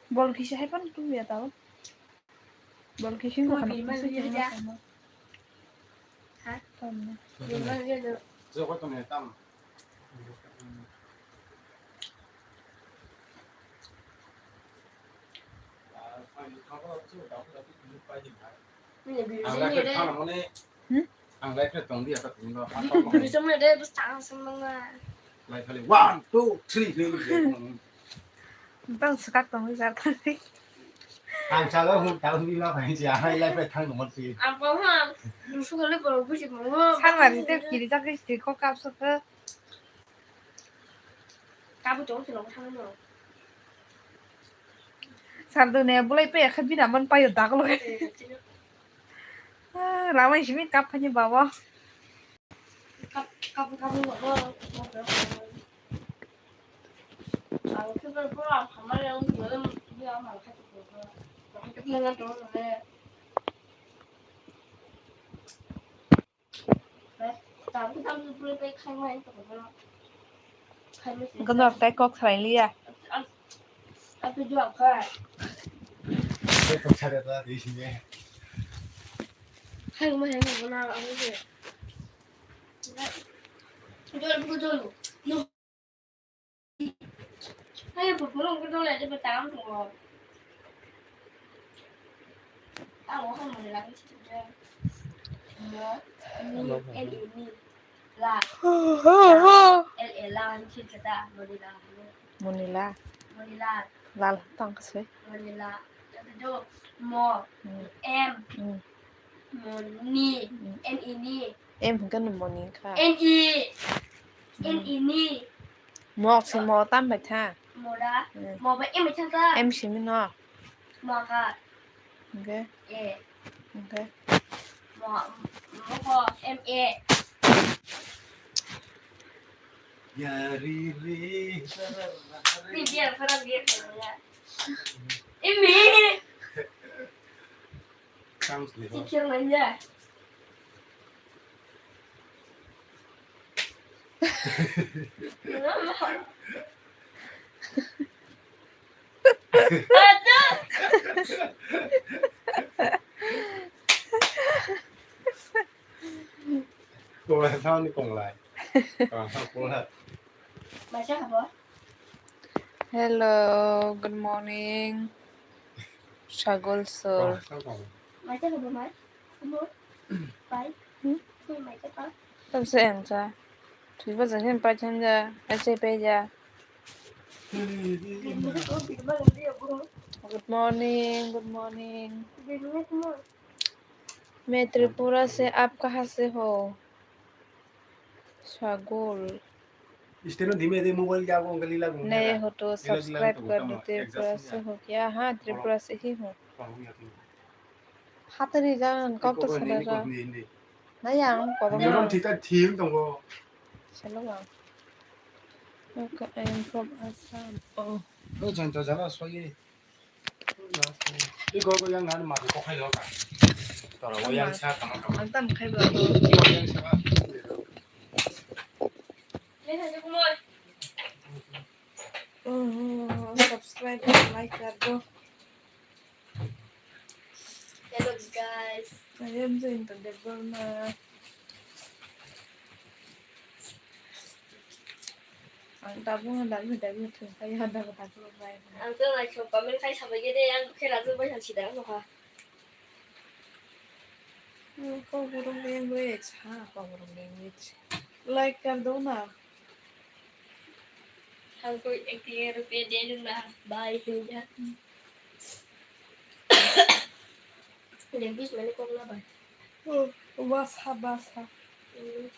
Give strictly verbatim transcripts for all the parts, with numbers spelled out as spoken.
Bol kisa hai pan tu ya tau. Bol kisa ko kan. Ha? Ang lai khe tong di ata tong do. Lai khali one, two, three hinwi. Bang swkak tongwi jar thangwi. Ang salo hum tang di la phai si ahai lai phai thang nang si. Ang pa ha. Musu kali boro busi mo. Sangari te kiri jak kiri ko kap sok. Kabu tong si lo thang no. Sardone bulai pe kha bina man payo daglo. Ramai simi kap phani baba. Kap kap kap baba. Ang khe boro ang phamari ang boro ang mang kha. Ganok tai kok salai liya. Hai, purpura wngkhe dole de bwtang tongo. Ang o hai mani lagwi sijak mo ni, n e ni, la. L e la hwn sijak da, moni la. Moni la. Moni la. Lal tang kasai. Moni la. Do mo. Hmm. M. Hmm. Moni. Hmm. N e ni. M hwnkhe no moni wngkha. N E. N E ni. Mok se mo tam bai tha. Mo da. Hmm. Mo bai M bai tha ta. M simi no. Mo ka. Hwnkhe. E. Hwnkhe. Mo, mo ko M A. Yari ri. Ni biar, para biar. Ini. Thanks, Leo. Teacher manja. Aduh. Kong lai thang ni kong lai. Kong thang kong lai. Masa apa? Hello, good morning. Sagol sir. Kong thang kong. Masa apa, Mai? Kamu? Pai? Hmm? Kamu mai apa? Tam se em sa. Thui ba sa hem pa chan ja. Ai se pe ja. Good morning, good morning. मैं त्रिपुरा से, आप कहाँ से हो? Sagol. Steno dhime dhime mobile jago, unka lila gunga. नए हो तो सब्सक्राइब कर दो, त्रिपुरा से हो क्या? हाँ, त्रिपुरा से ही हूँ। Hatari jan kok to sala ra. Na yang ko ba. Nyoron thita thim tongo. Sala ba. Okay, I am from Assam. Oh. Oh, jan to jala soye. Iko ko yang ngan ma ko khai lo ka. Toro ko yang sa tama tama. Ang tam khai ba ko. Yang sa ba. Oh, subscribe, like कर दो. Hello guys. I am Jayanta Debbarma. Ang tabuk no dabi dabi thung khai ya, dabi dabi bai. Ang to like comment khai sabai gede, ang khe rajak bai san sida no ha. Kokborok language, ha, Kokborok language. Like कर दो ना. Ang koi ek rupiah de dun na, bye, hinja. Language mane kok na bai. Oh, basa, basa. Hmm.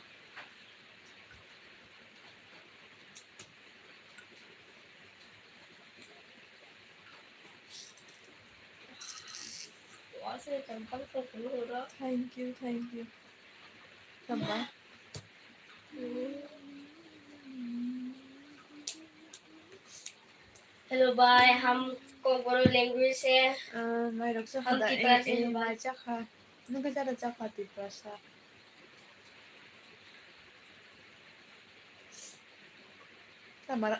Thank you, thank you. Tamba. Hello bhai, hum Kokborok language se. Ah, mai rok sa hum khada, Tiprasa eh, se eh, bhai. Mai cha kha. Nung ka jara cha kha Tiprasa. Tamara.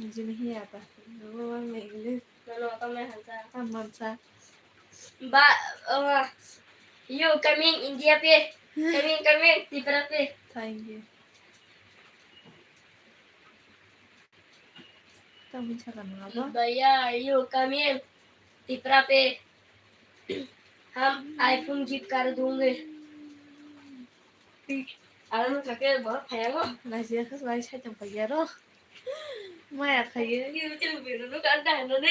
Jini hiya ta. Nungno wng na English. Nono wng na hamsa. Tam hamsa. Ba, uh, you coming India pe? Coming, coming, Tripura pe. Thank you. Tam hamsa ka nung abo? Bhaiya, you coming Tripura pe? हम iPhone gift कर दूंगे। Ang kake bo phaya ngo. Naisya khe lai sai tong phaya ro. Maya khaye. Ni chang bi ro ka da no ne.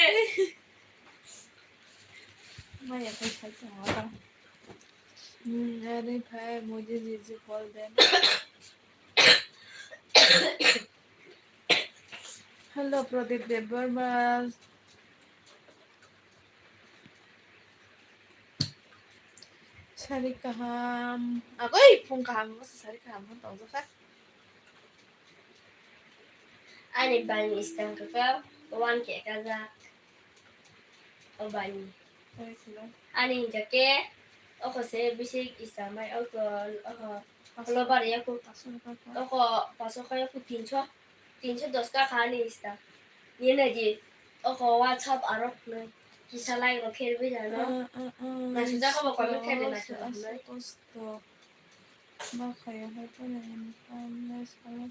Maya khai sai tong ro. Hmm, अरे भाई, मुझे जीजू कॉल देना। Hello, Pradip Debbarma. Sari kaham. Agoi, phung kaham, masa sari kaham, phung tong jaka. Ani bani istang kaka, one K kajak. O bani. Ani hingka ke, oko se bisik isa mai auto, oko lobar yaku, oko paso kaya ku tinso, tinso dos ka kha ani ista. Ni na di, oko WhatsApp aro kisa like ro kher bi jano. Na sujak ko ko kher na sujak. Kosto. Ma khayo hai phano income less khayo.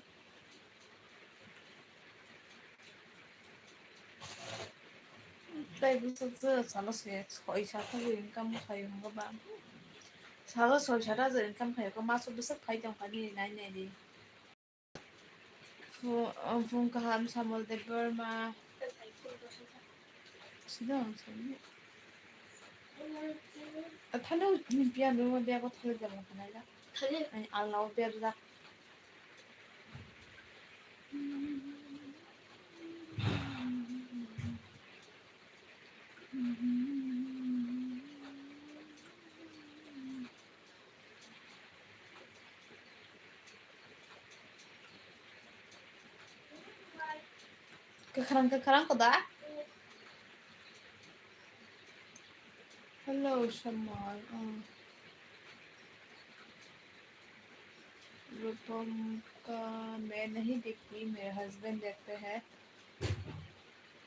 Tai bwswk je salo se soi sat hajar income khayo hwnba ba. Salo soi sat hajar income khayo khe maso bwswk phai tong kha nini nai nai di. Phu-, uh, phung kaham Samol Debbarma. Sida ang sani. Athalo ni piano ma bia ko thalo jabo kanai la. Thali. Ani Allah o bia da. Kwkhwrang kwkhwrang koda. Hello, Shamal. Oh. रूपम का मैं नहीं देखती, मेरे हस्बैंड देखते हैं।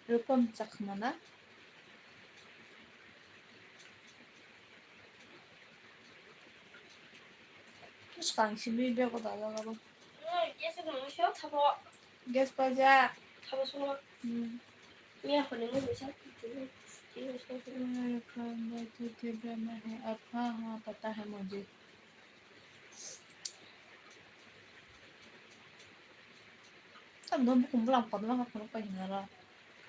Rupam Chakma na? Swkang simi bego dajak abo. Gas paijak. Hmm. Rupam bhai, tu Debbarma hai, aap ha, ha, pata hai mujhe. Tam no bukum bulam kotor ma khorok pai hinaro.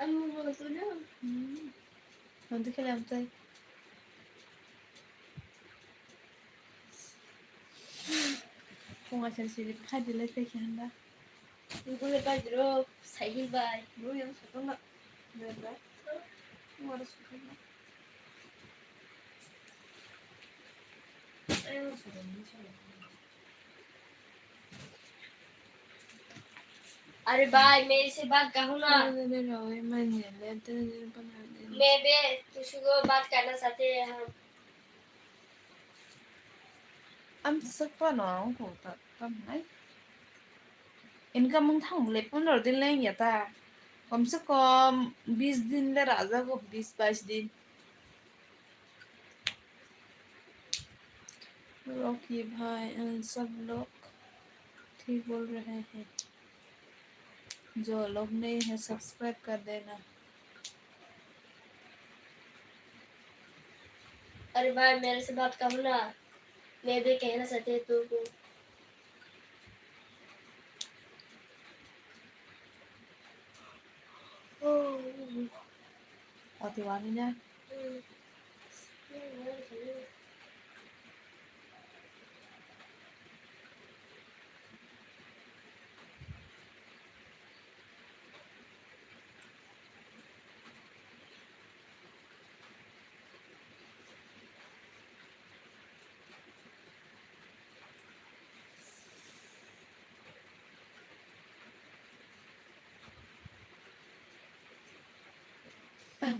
Ang mo mo to na. Hmm. Nanti kele am tai. Kung asan sini phai dilai tai khe handa. Bule bai dro, cycle bai. Bro yang sakang na. Bro bai. Kung ada sakang na. Ayang sakang ni sakang. अरे भाई, मेरे से बात कहो ना। अरे, अरे, अरे, मैं नहीं लेते, नहीं बना दे। मैं भी तुझको बात करना चाहते हैं हम। Ang swk phano wngkha ta, tamo hinai. Income wng thang le pondro din le wngya ta. Kom se kom bis din le rajago, bis bais din. Rocky bhai, uh, sab log thik bol rahe hain. Jo log nahi hai, subscribe kar dena. अरे भाई, मेरे से बात कहो ना, मैं भी कहना चाहते हैं तुमको। Ati wani na?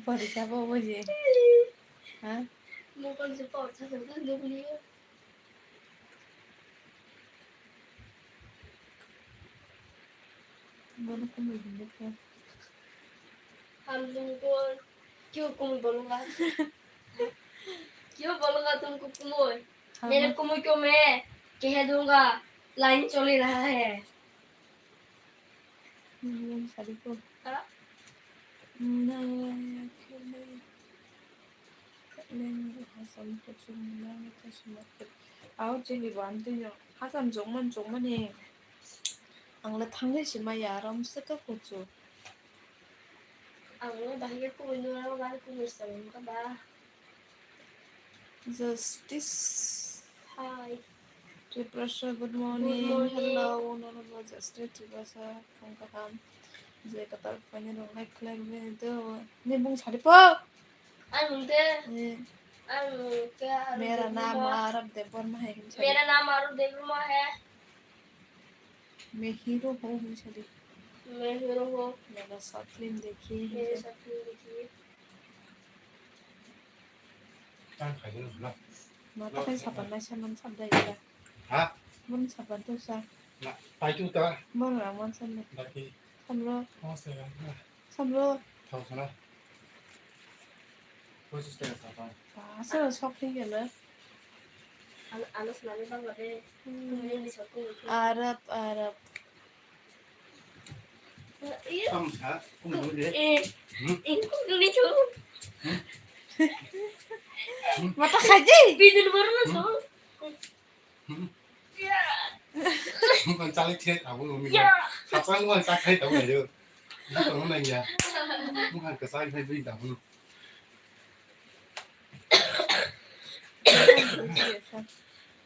Pori sabo bo je. Ha? Mo kon se por sa sa dum ni. Bono kumui hinwi khe. हम तुमको क्यों कुम बोलूंगा? क्यों बोलूंगा तुमको कुमोय? मेरे कुमोय को मैं कह दूंगा, लाइन चली रहा है। Nang sari ko. Ha? Nang kele. Kele hasam kuchum nang kasma. Aw chini ban tu yo. Hasam jongman jongmani. Ang le thangle si maya ram seka kuchu. Ang le bahai kumui nura ban kumui sa ka ba. Justice. Hi. Tiprasa, good morning. Good morning. Hello, Honorable Justice Tiprasa, phung kaham. Je katal phone rok like khlai rwmani do. Ni bung sari po. Ang mung te. Ni. Ang mung te Arab Debbarma. Mera naam Arab Debbarma hai. Mera naam Arab Debbarma hai. मैं हीरो हूँ, sari. मैं हीरो हूँ. मैंने short film देखी है. मैंने short film देखी है. Mata kai sapan nai saman sab dai ya. Ha? Mun sapan tu sa. Na, pai tu ta. Mun ra mun san ne. Daki. Samlo. Samlo. Thau sana. Pochis taka sapan. Asal sok thik ya na. Alo sana ni bang de. Arab, Arab. Sam sa, kum de. Eh. Hmm? Ini kum ni tu. Mata saji. Bidin baru na so. Hmm? Ya. Bukan caleg sih, tahu lu. Ya. Kapan gua tak kai tahu aja. Ini kalau nanya. Bukan kesal saya beli tahu lu.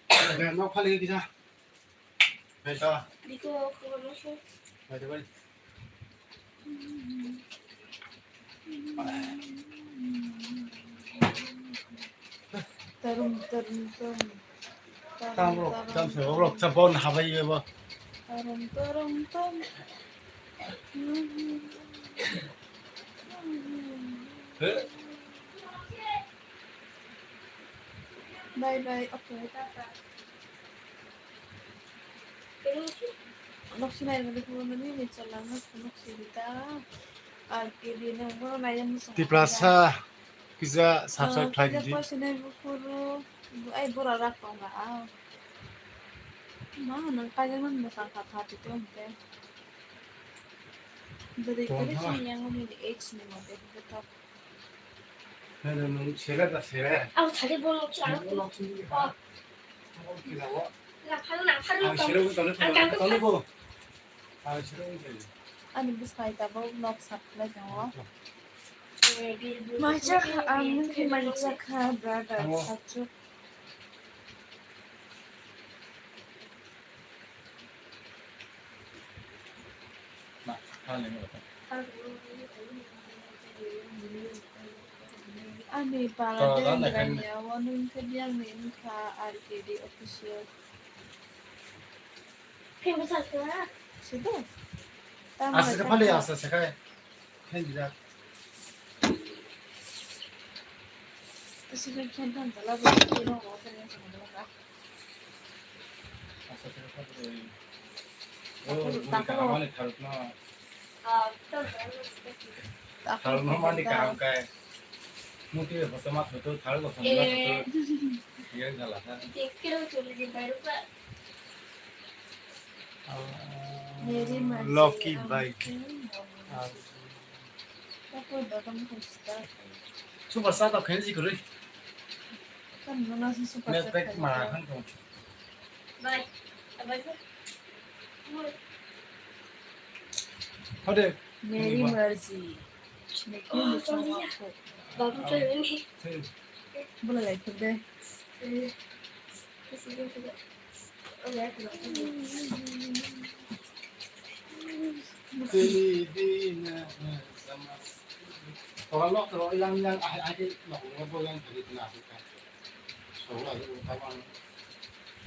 Ada nak kali kita. Baik, sawa. Dito, kuha mo siya. Baik, baik. Tarum, tarum, tarum. Tam rok, tam se rok, rok, tam pon habai ye bo. Tarum, tarum, tam. He? Bye bye, okay, tata. Nok sinai mani kubo mani ni chalangna nok sibita. R K D nang bono nai yang musang. Tiprasa kisa subscribe khlai di. Kisa sinai bukuru. Ai bora rak tong ga. Ma nang kaya man musang kha kha ti tong ke. Dari kali sini yang mani H ni mo de betok. Hello, nung sele da sele. Ang thari bolo chang. Nung nok sini ha. Nang phang, nang phang. Ang sele ko tole tole ko. Ang sele ko tole. Ani bwsai tabuk nok sap khlai tongo. Macha kha, ang nung khe macha kha, brother. Sajuk. Ani para deng ranya o nung khe biyang ni wngkha R K D official. Sido? Asa khe phali, asa se khai. Khe jira. Asa khe khe than jala bo khe no ho khe no jala. Tharukno mani kaham khe. Muti hoto ma hoto tharuk hoto ma hoto. Yang jala kha. Lucky bhai. Super star to khensi kurui. Net pack ma khan to. Bye. Bye. Hode. Meri mercy. Babu to ni. Bula lai khode.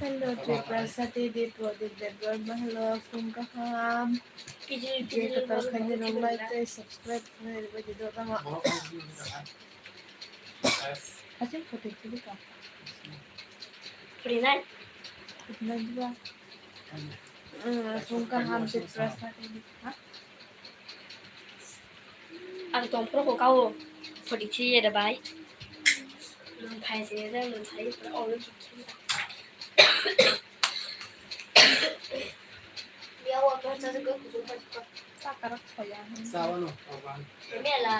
Hello, Tripura Sati Diprodip Debbarma, hello, phung kaham. Je katal khaini rok like tei subscribe khainai rok bai di do tamo. Haching photo chili ka. Prinai. Prinai diba. Phung kaham Tripura Sati Dip, ha? Ang tongphuru kho kao. Photi chi ye da bai. Nung thai se da, nung thai. Oh, nung thai. Biya wa ka cha ka ku ka ka. Sa ka rak sa ya. Sa wa no, wa wa. Mela.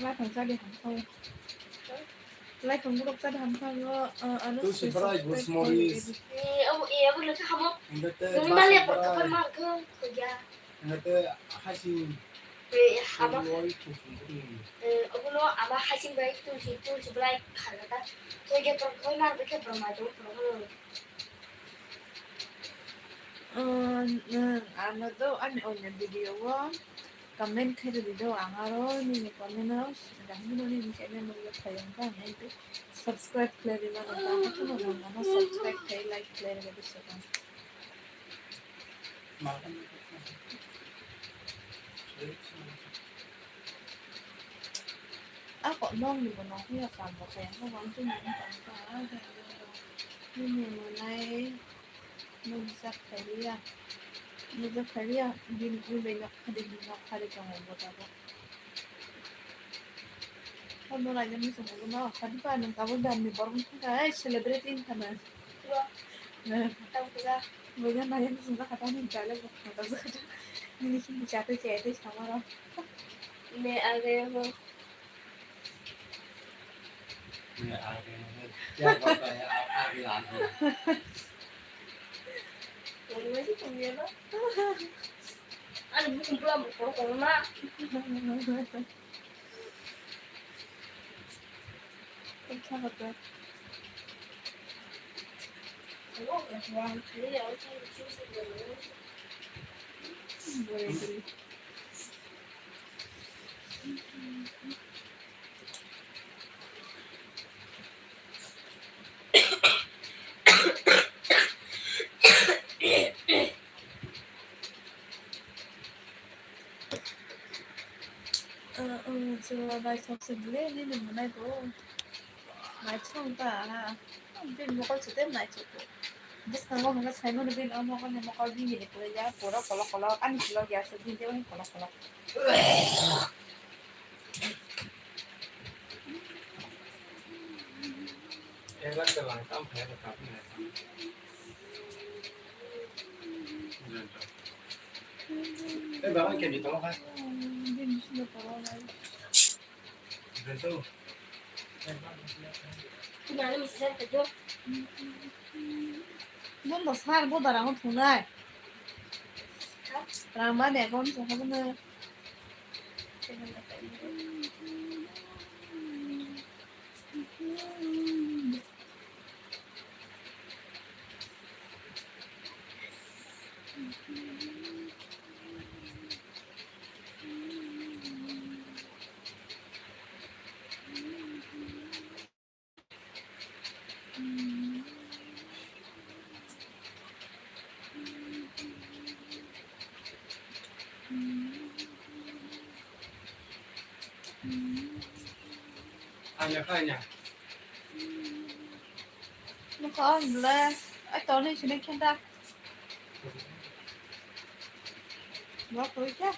Wa thang sa de hang sa. Lai khong borok cha ham thang yo, ano. Tulsi bwrai, gulmoris. Eh, abo, eh, abo le kha hamo. Nini mali apa kapan mang kho, kho ya. Nini te hasing. Eh, hamo. Abo no ama hasing bai tulsi, tulsi bwrai kha ta. Kho ya, kho mar, kho mar ma jo, kho. Ano do ani onya video o comment khe rwdi do, ang aro nini comment o dahino nini channel no phai wngkha ang, subscribe khlai rwmano ta, haino subscribe khlai, like khlai rwdi swkang. A kok nokni bo nokni ya kam bo kaya ko wang tu nang tang ta, nini mwnai nukjak khailiya, nukjak khailiya, bini ui bai nok khadi, bini nok khadi tongo bo tabuk. Omo raida muchung nugwi ma kha diba, nwng tabuk dam ni borok wngkha, ei celebrity wngkha na. Bo. Tabuk da. Bo ya nai muchung jakha ta, nini dialogue bo khna ta jakha ta. Nini hindi chatwi chatwi sama rok. Me aa gaye ho. Me aa gaye ho. Kya bata hai, aap aa gaye ho. Ani bukum pula mo koro koro ma. Chwla naithok se bwle, nini mwnai bo naithok ta. Bini mokol se tei naithok. Bwskango hwnba saimano bini o mokolni mokol bini ni kwlaiya, pura kolok kolok, ani vlog ya se bini tei kolok kolok. Bono sar bo da rang thungnai. Rang ba de kon sa habo no. Anya kha anya. Nokha ang bwle. Ai toni sini khenda. Bo koi kha.